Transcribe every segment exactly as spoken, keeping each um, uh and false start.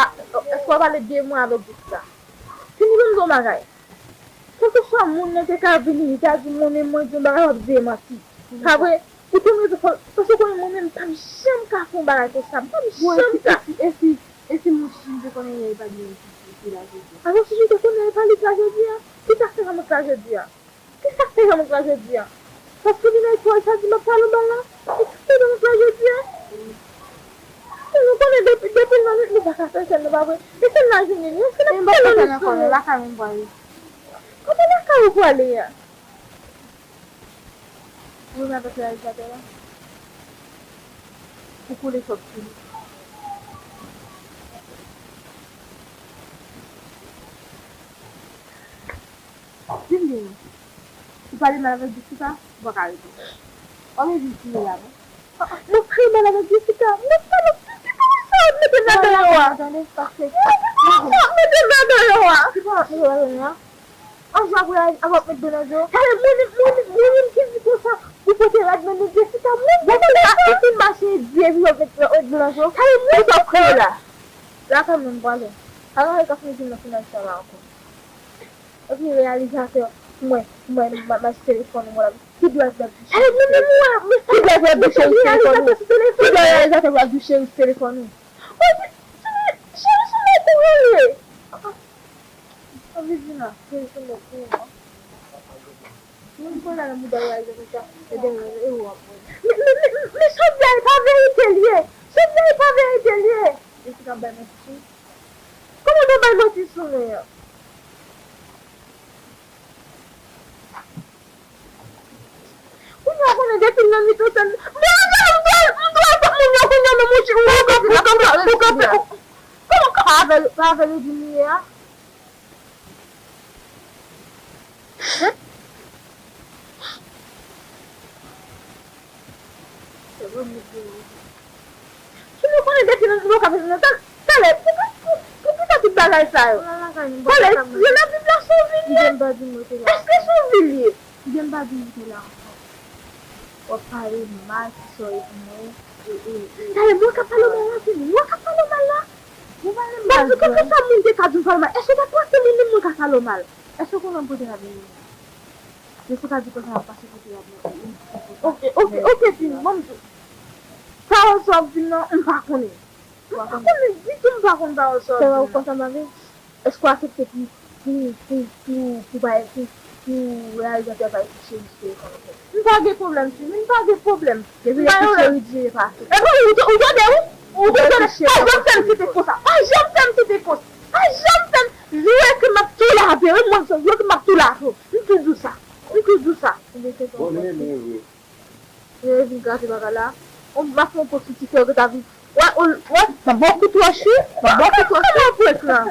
a, èske w ap pale de mwen avèk Jessica? Fini ban m di w yon bagay. Kèlkeswa moun nan te ka vini, li ta di mwen menm mwen di yon bagay, w ap di e manti. Pa vre? Ou te mete fò, paske w konnen mwen menm, m p ap janm ka fè yon bagay konsa. M p ap janm ka. E si, e si, e si Mouchim te konnen yè e pa t gen yon pitit, ki la jodi a? Alò, si li te konnen e pa li k la jodi a, ki sa k fè kòmanse la jodi a? Kisa k fè Jean-Marc la jodi a? Paske w vin ak pawòl sa di m ap pale w mal la? Kisa k fè Jean-Marc la jodi a? Nou konnen depi, depi nan nou pa ka fè sèn nan, pa vre? E sèn nan jounen li, sèn nan pale nou sou nou. Kòman lakay ou prale a? Ou menm avèk reyalizatè la? Ou koule chòk sou li. Di m byen, ou pale mal avèk Jessica, ou pa ka reponn. W ap vin tiye la, non? Mwen pale mal avèk Jessica. Mwen pale, ki bagay sa w ap mete m ladan yo a? Ki bagay sa w ap mete m ladan yo a? Ki bagay sa w ap mete m ladan yo a? Anjou ap reyaji, ap met dlo nan je w. Talè, mwen menm, mwen menm, mwen menm ki di konsa, ou pote rad nan men Jessica, mwen pote rad nan men Jessica. Ou fin mache di epi w ap met dlo nan je w. Talè, mwen sa w kreye la. La kanmenm, m prale. Avan e ka fini di m nan final sa la ankò. Epi reyalizatè, mwen, mwen, m ap mache telefòn ou, mwen la. Ki dwa w ap di cheri sou telefòn? Ki dwa w ap di cheri sou telefòn ou? Ki dwa reyalizatè w ap di cheri sou telefòn ou? Ou di, cheri, cheri sou mwen tou ou ye. Sa vle di nan, cheri sou mwen tou ou. Mwen konnen nan mouda reyalizatè sa, e dèyè e ou ap wè. Men, men, men, men Sofia, e pa verite l ye. Sofia, e pa verite l ye. Jessica bay manti sou. Kòman w bay manti sou mwen an? Kounye a konnen depi l nan mitan sèn. Bondye, m dwe, m dwe fè moun yo kounye a menm ou, ou kanpe, ou kanpe, ou kanpe, ou, kòman w kanpe avè l, avè l ou di m ye a? Hein? Se bon, m di nou. Si nou konnen depi nan nou ka fè nan tan, talè, pou, pou, pou, pou kisa tout bagay sa yo? Talè, se nan Bib la, se yon vil ye. Èske se yon vil ye? Talè, mwen ka pale w mal la, se mwen ka pale w mal la. Ban m di, kèlkeswa moun te ka di m pale w mal, èske w pa panse mwen menm mwen ka pale w mal? Èske w konnen m pote rad nan men w? Jessica di konsa l ap pase kote rad nan men w. Ok, ok, ok, Tini, ban m di w. Pawòl sa w ap di m nan, m pa konnen. M pa konnen ditou, m pa konn pawòl sa w ap di m nan. Èske w aksepte pou, pou, pou, pou, pou bay, pou, pou reyalizatè bay ti cheri sou telefòn ou? M pa gen pwoblèm, Tini, m pa gen pwoblèm. Depi l epi cheri di e pa aksepte. Epi ou t-, ou tande, wi? Ou tande? Pa janm fè m site konsa. Pa janm fè m site konsa. Pa janm fè m. Jure ke m ap tou lave, wi, mwen, jure ke m ap tou lave w. M tou di w sa. M tou di w sa. Bon, li renmen vre. Yo vin grate bagay la. On, m ap fè yon pòs sou ti fè yo ta vin. Wè, wè, wè, m ap ba w kout wòch, wi. M ap ba w kout wòch, wi. Kòman prank lan?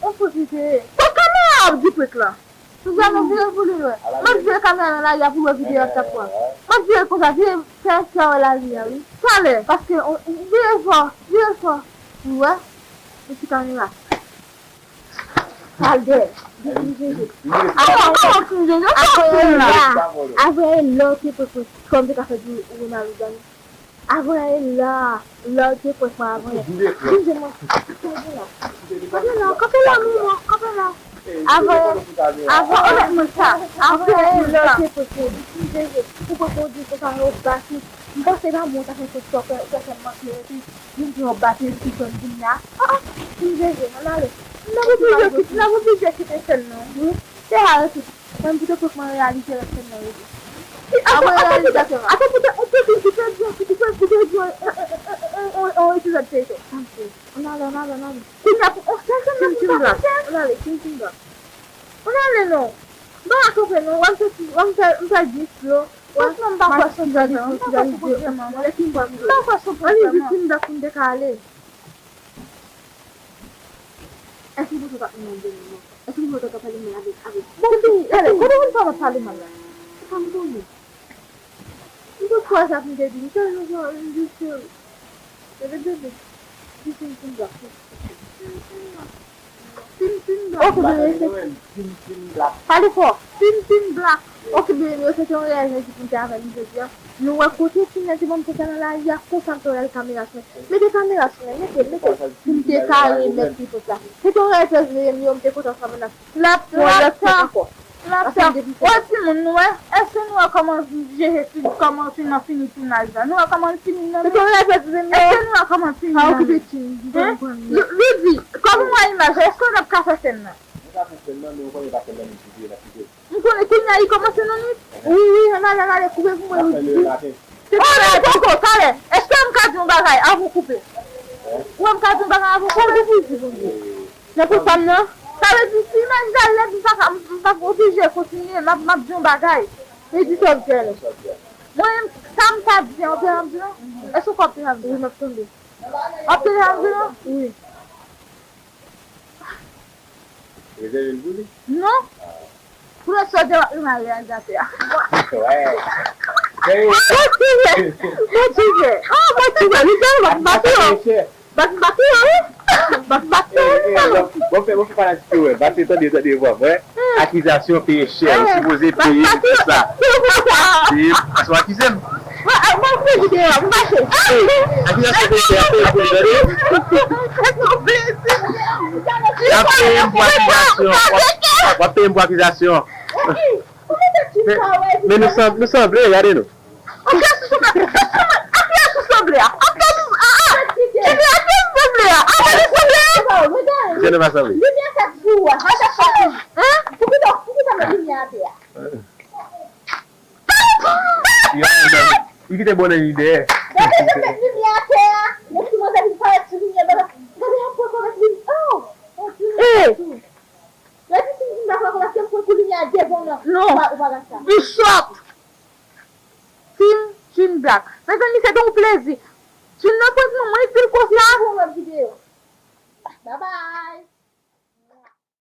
On pòs li te ye. Kòman kamera ap di prank lan? Suzanne, ou vire pou li wè. M ap vire kamera nan lari a pou wè videyo ap t ap pran. M ap vire konsa, vire fè, fè wè lari a, wi. Talè. Paske, on, vire fò, vire fò. Ou wè? Yon ti kamera. Pral dèyè. Di King Jeje. Apre, apre, apre, lè w te pran, kòm te ka fè di Ronaldo Dani. Avanyè la, lè w te pran mwen avanyè. King Jeje, mwen, kanpe la. Kanpe la, kanpe la, manman, kanpe la. Avanyè, avanyè, mwen sa. Avanyè lè w te pran mwen, di King Jeje, ou pran mwen di konsa, yo bati. M panse pa mwen ta fè fòt sa, ou fè, ou fè m manke, epi vin di yo bati, epi jwenn vin la. Ah, ah, King Jeje, ann ale. N ap oblije kite, n ap oblije kite sèn nan, wi. Se a, epi. Mwen, pou te pran mwen reyalize lòt sèn nan yo di. Avan reyalizatè a. Avan pou te, ou te di, ou te di, ou te di, on, on, on, on epizòd feyton. Ann ale, ann ale, ann ale. Kounye a, pou on sèl sèn nan pou sa fè. Ann ale, King King Black. Ann ale non. M pa ka kanpe non. W ap fè, w ap fè, m fè dis lo. Fransman, m pa kwè sou pwoblèm. M pa kwè sou pwoblèm. M pa kwè sou pwoblèm. Ann ale, King Black pou m te ka ale. Èske ou panse w t ap menm de menm? Èske ou panse w t ap pale mal avèk, avèk? Bon, epi, talè, kote moun sa w ap pale mal la? Se pa m konnen. M te kwè sa pou m te di. M te di, m di, se, se le bebe. Di King King Black. King King Black. King King Black. Ok, bebe, se King King Black. Pale fò. King King Black. Ok, bebe, se te yon reyèl mwen ki pou m te avè nou jodi a. Nou wè kote King nan te ban m konsa nan lari a, konsa m te wè kamera sou mwen. Mete kamera sou mwen, mete, mete. Pou m te ka remèt li tout la. Se te yon rèv veye m yo, m te kontan sa, men l ap, l ap fè lòt fèt ankò. L ap fè. Wè timoun, nou wè, èske nou wè kòman Jeje fin, kòman fin nan fini tounaj la? Nou wè kòman l fini nan men? Se te yon rèv veye m yo. Èske nou wè kòman l fini nan men? Pa okipe King, m te konprann li. Lou-, Loudy, kòm ou wè imaj la, èske n ap ka fè sèn nan? Nou ka fè sèn nan, men ou konnen pa sèn nan menm ki vire, n ap kite. M Sa li kòmanse nan nwit? Wi, wi, ann ale, ann ale, koupe pou mwen, wi. Oh, non, poko, talè. Èske m ka di yon bagay avan w koupe? Ou wè m ka di yon bagay avan w koupe? Ou di, Bondye. Nan pou sa m nan? Sa vle di, si imaj la lèd, m pa ka, m pa oblije kontinye, m ap, m ap di yon bagay. Li di sa w di a. Mwen menm, sa m ta di a, w te ap di non? Èske w konprann sa m ap di? Wi, m ap tande. W ap tande sa m ap di non? Wi. Rezève l pou li? Non. Pou lòt sòt de mari reyalizatè a. Wè. Mwen ti vè. Mwen ti vè. Oh, mwen ti vè. Li te bat bati yo. Bat bati yo, wi. Bat bati yo, wi. Bon, fè, bon, fè fanatik yo, wè. Bati, tande, tande vwa m, wè. Akizasyon peye chè. Ou sipoze peye pou sa. Se, se yon akize m. Mwen, mwen fè videyo a, m fache. Akizasyon peye chè, peye pou li, tande. Y ap peye m pou akizasyon. W ap, w ap peye m pou akizasyon. Men, men nou sanble, nou sanble, gade nou. Akizasyon sanble. Akizasyon sanble a. Akizasyon, a, a. Akizasyon sanble a. A, sanble a. Jan nou pa sanble. Limyè fèt sou ou a. Sa fèt sou ou. Hein? Pou ki sa, pou ki sa met limyè atè a? Yo, li kite bonè li dèyè. Gade jan met limyè atè a. Yon ti manzè vin parèt sou limyè, gade, gade yon pwen kòmès li. Oh! Mon Dieu, eh! Gade si m dakò avè w, paske m kwè pou limyè a devan nan. Non. Ou pa, ou pa gad sa. Bishop! Team Jean Black. Mezanmi, se te yon plezi. Jean nan pwent mwen, mwen pil konfyans. Pou lòt videyo. Bye bye.